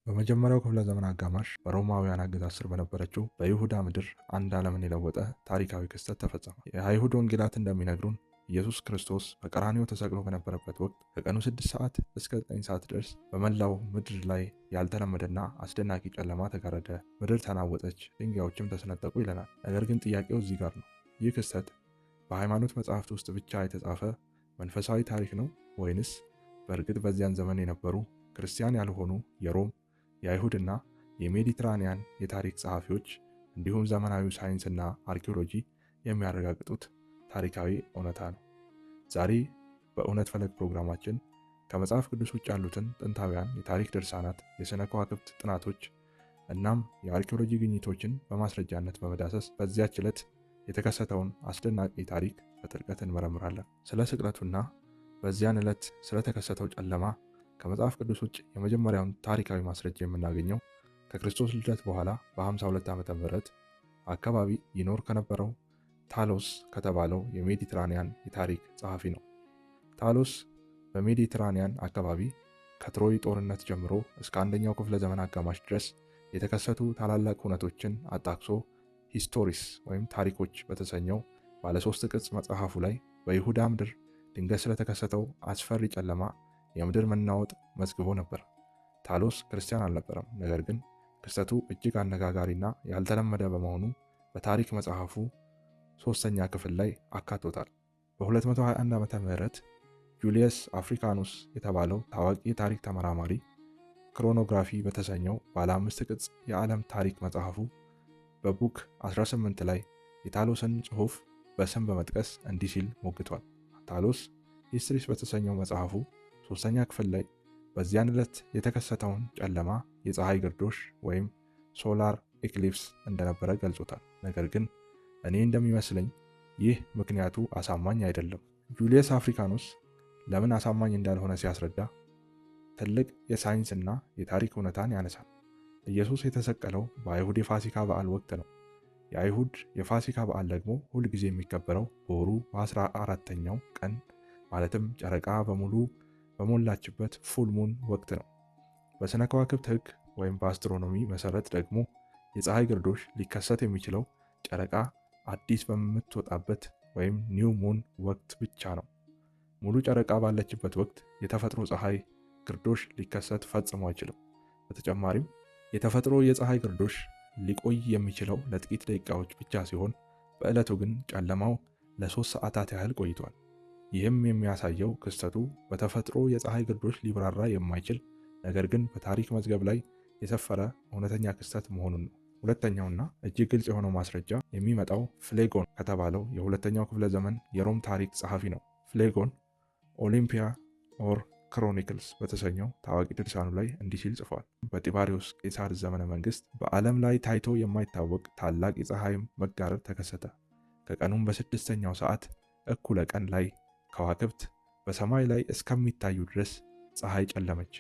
በመጀመሪያው ክፍለ ዘመን አጋማሽ በሮማውያን አገዛዝ ስር በነበረችው በይሁዳ ምድር አንድ ዓለምን የለወጠ ታሪካዊ ክስተት ተፈጸመ። የአይሁድ ወንጌላት እንደሚነግሩን ኢየሱስ ክርስቶስ በቀራንዮ ተሰቅሎ በነበረበት ወቅት ከቀኑ 6 ሰዓት እስከ 9 ሰዓት ድረስ በመላው ምድር ላይ ያልተለመደና አስደናቂ ጨለማ ተጋረደ፣ ምድር ተናወጠች፣ ድንጋዮችም ተሰነጠቁ ይለናል። ነገር ግን ጥያቄው እዚህ ጋር ነው። ይህ ክስተት በሃይማኖት መጽሐፍት ውስጥ ብቻ የተጻፈ መንፈሳዊ ታሪክ ነው ወይንስ በእርግጥ በዚያን ዘመን የነበሩ ክርስቲያን ያልሆኑ የሮም፣ የአይሁድና የሜዲትራኒያን የታሪክ ጸሐፊዎች እንዲሁም ዘመናዊው ሳይንስና አርኪኦሎጂ የሚያረጋግጡት ታሪካዊ እውነታ ነው? ዛሬ በእውነት ፈለግ ፕሮግራማችን ከመጽሐፍ ቅዱስ ውጭ ያሉትን ጥንታውያን የታሪክ ድርሳናት፣ የሥነ ከዋክብት ጥናቶች እናም የአርኪኦሎጂ ግኝቶችን በማስረጃነት በመዳሰስ በዚያች ዕለት የተከሰተውን አስደናቂ ታሪክ በጥልቀት እንመረምራለን። ስለ ስቅለቱና በዚያን ዕለት ስለተከሰተው ጨለማ ከመጽሐፍ ቅዱስ ውጭ የመጀመሪያውን ታሪካዊ ማስረጃ የምናገኘው ከክርስቶስ ልደት በኋላ በ52 ዓመተ ምህረት አካባቢ ይኖር ከነበረው ታሎስ ከተባለው የሜዲትራኒያን የታሪክ ጸሐፊ ነው። ታሎስ በሜዲትራኒያን አካባቢ ከትሮይ ጦርነት ጀምሮ እስከ አንደኛው ክፍለ ዘመን አጋማሽ ድረስ የተከሰቱ ታላላቅ ሁነቶችን አጣቅሶ ሂስቶሪስ ወይም ታሪኮች በተሰኘው ባለሶስት ቅጽ መጽሐፉ ላይ በይሁዳ ምድር ድንገት ስለተከሰተው አስፈሪ ጨለማ የምድር መናወጥ መዝግቦ ነበር። ታሎስ ክርስቲያን አልነበረም። ነገር ግን ክስተቱ እጅግ አነጋጋሪና ያልተለመደ በመሆኑ በታሪክ መጽሐፉ ሶስተኛ ክፍል ላይ አካቶታል። በ221 ዓመተ ምህረት ጁልየስ አፍሪካኑስ የተባለው ታዋቂ የታሪክ ተመራማሪ ክሮኖግራፊ በተሰኘው ባለ አምስት ቅጽ የዓለም ታሪክ መጽሐፉ በ book 18 ላይ የታሎስን ጽሑፍ በስም በመጥቀስ እንዲህ ሲል ሞግቷል። ታሎስ ሂስትሪስ በተሰኘው መጽሐፉ ሶስተኛ ክፍል ላይ በዚያን ዕለት የተከሰተውን ጨለማ የፀሐይ ግርዶሽ ወይም solar eclipse እንደነበረ ገልጾታል። ነገር ግን እኔ እንደሚመስለኝ ይህ ምክንያቱ አሳማኝ አይደለም። ጁልየስ አፍሪካኑስ ለምን አሳማኝ እንዳልሆነ ሲያስረዳ ትልቅ የሳይንስና የታሪክ እውነታን ያነሳል። ኢየሱስ የተሰቀለው በአይሁድ የፋሲካ በዓል ወቅት ነው። የአይሁድ የፋሲካ በዓል ደግሞ ሁልጊዜ የሚከበረው በወሩ በ14ተኛው ቀን ማለትም ጨረቃ በሙሉ በሞላችበት full moon ወቅት ነው። በስነ ከዋክብት ሕግ ወይም በ astronomy መሰረት ደግሞ የፀሐይ ግርዶሽ ሊከሰት የሚችለው ጨረቃ አዲስ በምትወጣበት ወይም new moon ወቅት ብቻ ነው። ሙሉ ጨረቃ ባለችበት ወቅት የተፈጥሮ ፀሐይ ግርዶሽ ሊከሰት ፈጽሞ አይችልም። በተጨማሪም የተፈጥሮ የፀሐይ ግርዶሽ ሊቆይ የሚችለው ለጥቂት ደቂቃዎች ብቻ ሲሆን በዕለቱ ግን ጨለማው ለ3 ሰዓታት ያህል ቆይቷል። ይህም የሚያሳየው ክስተቱ በተፈጥሮ የፀሐይ ግርዶሽ ሊብራራ የማይችል ነገር ግን በታሪክ መዝገብ ላይ የሰፈረ እውነተኛ ክስተት መሆኑን ነው። ሁለተኛውና እጅግ ግልጽ የሆነው ማስረጃ የሚመጣው ፍሌጎን ከተባለው የሁለተኛው ክፍለ ዘመን የሮም ታሪክ ጸሐፊ ነው። ፍሌጎን ኦሊምፒያ or Chronicles በተሰኘው ታዋቂ ድርሳኑ ላይ እንዲህ ሲል ጽፏል። በጢባሪዮስ ቄሳር ዘመነ መንግስት በዓለም ላይ ታይቶ የማይታወቅ ታላቅ የፀሐይ መጋረድ ተከሰተ። ከቀኑም በስድስተኛው ሰዓት እኩለ ቀን ላይ ከዋክብት በሰማይ ላይ እስከሚታዩ ድረስ ፀሐይ ጨለመች፣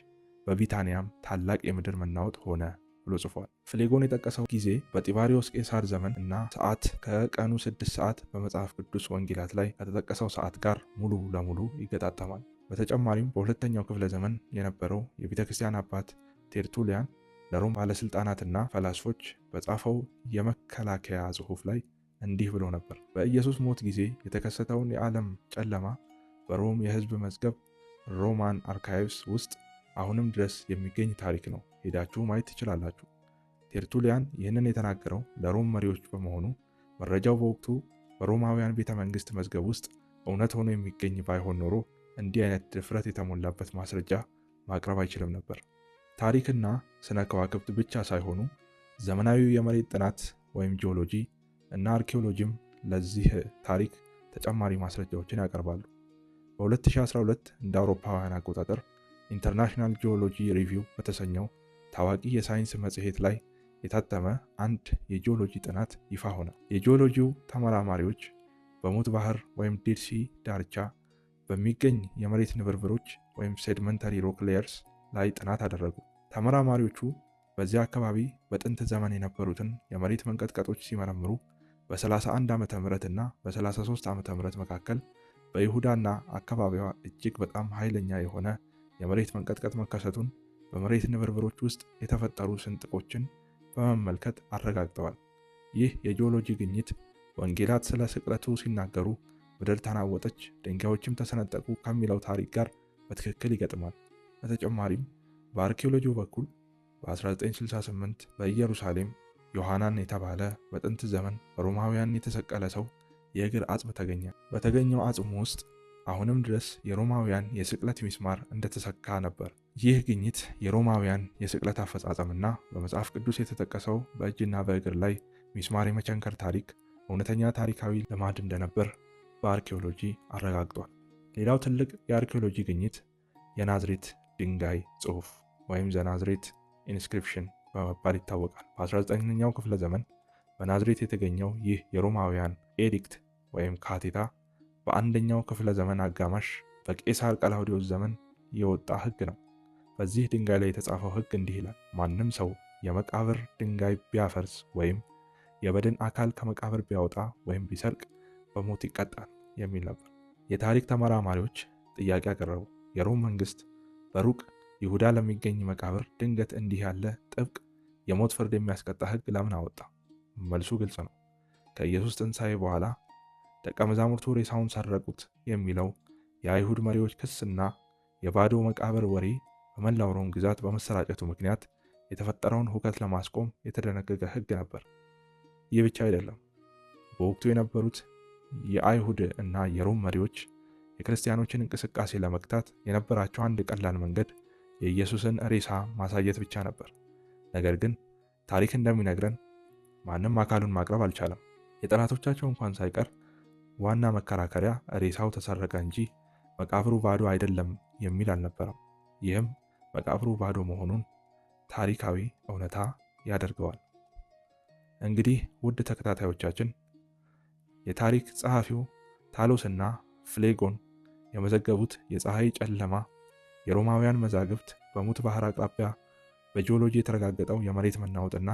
በቢታንያም ታላቅ የምድር መናወጥ ሆነ ብሎ ጽፏል። ፍሌጎን የጠቀሰው ጊዜ በጢባሪዮስ ቄሳር ዘመን እና ሰዓት ከቀኑ 6 ሰዓት በመጽሐፍ ቅዱስ ወንጌላት ላይ ከተጠቀሰው ሰዓት ጋር ሙሉ ለሙሉ ይገጣጠማል። በተጨማሪም በሁለተኛው ክፍለ ዘመን የነበረው የቤተ ክርስቲያን አባት ቴርቱሊያን ለሮም ባለስልጣናትና ፈላስፎች በጻፈው የመከላከያ ጽሑፍ ላይ እንዲህ ብሎ ነበር። በኢየሱስ ሞት ጊዜ የተከሰተውን የዓለም ጨለማ በሮም የሕዝብ መዝገብ Roman Archives ውስጥ አሁንም ድረስ የሚገኝ ታሪክ ነው። ሄዳችሁ ማየት ትችላላችሁ። ቴርቱሊያን ይህንን የተናገረው ለሮም መሪዎች በመሆኑ መረጃው በወቅቱ በሮማውያን ቤተ መንግስት መዝገብ ውስጥ እውነት ሆኖ የሚገኝ ባይሆን ኖሮ እንዲህ አይነት ድፍረት የተሞላበት ማስረጃ ማቅረብ አይችልም ነበር። ታሪክና ስነ ከዋክብት ብቻ ሳይሆኑ ዘመናዊው የመሬት ጥናት ወይም ጂኦሎጂ እና አርኪኦሎጂም ለዚህ ታሪክ ተጨማሪ ማስረጃዎችን ያቀርባሉ። በ2012 እንደ አውሮፓውያን አቆጣጠር International Geology Review በተሰኘው ታዋቂ የሳይንስ መጽሔት ላይ የታተመ አንድ የጂኦሎጂ ጥናት ይፋ ሆነ። የጂኦሎጂው ተመራማሪዎች በሙት ባህር ወይም Dead Sea ዳርቻ በሚገኝ የመሬት ንብርብሮች ወይም sedimentary rock layers ላይ ጥናት አደረጉ። ተመራማሪዎቹ በዚያ አካባቢ በጥንት ዘመን የነበሩትን የመሬት መንቀጥቀጦች ሲመረምሩ በ31 ዓመተ ምህረት እና በ33 ዓመተ ምህረት መካከል በይሁዳና አካባቢዋ እጅግ በጣም ኃይለኛ የሆነ የመሬት መንቀጥቀጥ መከሰቱን በመሬት ንብርብሮች ውስጥ የተፈጠሩ ስንጥቆችን በመመልከት አረጋግጠዋል። ይህ የጂኦሎጂ ግኝት ወንጌላት ስለ ስቅለቱ ሲናገሩ ምድር ተናወጠች፣ ድንጋዮችም ተሰነጠቁ ከሚለው ታሪክ ጋር በትክክል ይገጥማል። በተጨማሪም በአርኪኦሎጂው በኩል በ1968 በኢየሩሳሌም ዮሐናን የተባለ በጥንት ዘመን በሮማውያን የተሰቀለ ሰው የእግር አጽም ተገኘ። በተገኘው አጽም ውስጥ አሁንም ድረስ የሮማውያን የስቅለት ሚስማር እንደተሰካ ነበር። ይህ ግኝት የሮማውያን የስቅለት አፈጻጸምና በመጽሐፍ ቅዱስ የተጠቀሰው በእጅና በእግር ላይ ሚስማር የመቸንከር ታሪክ እውነተኛ ታሪካዊ ልማድ እንደነበር በአርኪኦሎጂ አረጋግጧል። ሌላው ትልቅ የአርኪኦሎጂ ግኝት የናዝሬት ድንጋይ ጽሑፍ ወይም the Nazareth inscription በመባል ይታወቃል። በ19ኛው ክፍለ ዘመን በናዝሬት የተገኘው ይህ የሮማውያን edict ወይም ካቴታ በአንደኛው ክፍለ ዘመን አጋማሽ በቄሳር ቀላውዲዮስ ዘመን የወጣ ሕግ ነው። በዚህ ድንጋይ ላይ የተጻፈው ሕግ እንዲህ ይላል፦ ማንም ሰው የመቃብር ድንጋይ ቢያፈርስ ወይም የበድን አካል ከመቃብር ቢያወጣ ወይም ቢሰርቅ በሞት ይቀጣል የሚል ነበር። የታሪክ ተመራማሪዎች ጥያቄ አቀረቡ። የሮም መንግስት በሩቅ ይሁዳ ለሚገኝ መቃብር ድንገት እንዲህ ያለ ጥብቅ የሞት ፍርድ የሚያስቀጣ ሕግ ለምን አወጣ? መልሱ ግልጽ ነው። ከኢየሱስ ትንሣኤ በኋላ ደቀ መዛሙርቱ ሬሳውን ሰረቁት የሚለው የአይሁድ መሪዎች ክስና የባዶ መቃብር ወሬ በመላው ሮም ግዛት በመሰራጨቱ ምክንያት የተፈጠረውን ሁከት ለማስቆም የተደነገገ ሕግ ነበር። ይህ ብቻ አይደለም። በወቅቱ የነበሩት የአይሁድ እና የሮም መሪዎች የክርስቲያኖችን እንቅስቃሴ ለመግታት የነበራቸው አንድ ቀላል መንገድ የኢየሱስን ሬሳ ማሳየት ብቻ ነበር። ነገር ግን ታሪክ እንደሚነግረን ማንም አካሉን ማቅረብ አልቻለም። የጠላቶቻቸው እንኳን ሳይቀር ዋና መከራከሪያ ሬሳው ተሰረቀ እንጂ መቃብሩ ባዶ አይደለም የሚል አልነበረም። ይህም መቃብሩ ባዶ መሆኑን ታሪካዊ እውነታ ያደርገዋል። እንግዲህ ውድ ተከታታዮቻችን፣ የታሪክ ጸሐፊው ታሎስና ፍሌጎን የመዘገቡት የፀሐይ ጨለማ፣ የሮማውያን መዛግብት፣ በሙት ባህር አቅራቢያ በጂኦሎጂ የተረጋገጠው የመሬት መናወጥና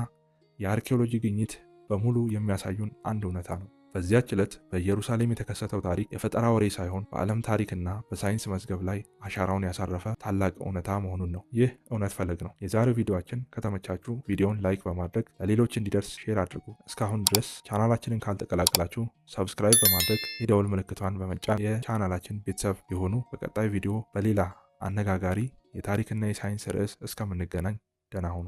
የአርኪኦሎጂ ግኝት በሙሉ የሚያሳዩን አንድ እውነታ ነው። በዚያች ዕለት በኢየሩሳሌም የተከሰተው ታሪክ የፈጠራ ወሬ ሳይሆን በዓለም ታሪክና በሳይንስ መዝገብ ላይ አሻራውን ያሳረፈ ታላቅ እውነታ መሆኑን ነው። ይህ እውነት ፈለግ ነው። የዛሬው ቪዲዮአችን ከተመቻችሁ ቪዲዮውን like በማድረግ ለሌሎች እንዲደርስ share አድርጉ። እስካሁን ድረስ ቻናላችንን ካልተቀላቀላችሁ subscribe በማድረግ የደወል ምልክቷን በመጫን የቻናላችን ቤተሰብ የሆኑ። በቀጣይ ቪዲዮ በሌላ አነጋጋሪ የታሪክና የሳይንስ ርዕስ እስከምንገናኝ ደህና ሁኑ።